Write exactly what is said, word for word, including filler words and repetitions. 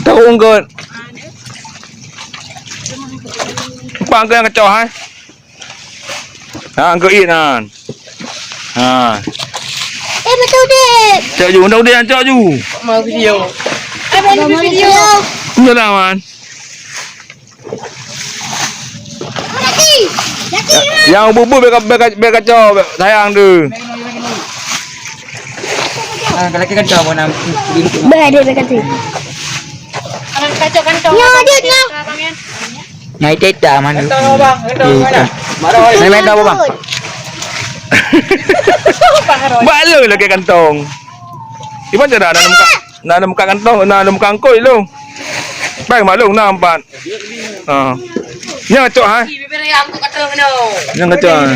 Tahu ungkot. Empat ungkot nyang kacok, hai. Ha, ungkot ié nan. Ha. Eh, betul deh. Cok ju, undang deh, cok ju. Mau video. Eh, mau video. Enggak lah, man. Jaki! Jaki! Nyang bubu bèk, bèk, bèk kacau, bèk sayang tu. Ah, kalau kita kacau pun nam. Bèk deh, bèk kacau. Kalau kacau kan kau. Nyo, dia nyo. Ngai teta mana? Kantong apa, bang? Kantong mana? Mana, mana? Mana, mana, apa, bang? Bak lu lagi kantong. Iban cara nak muka, nak muka kantong, nak muka angkoi lu. Bang, maklum nampak. Ha. Nyang cok, ha? Nyang cok, ha?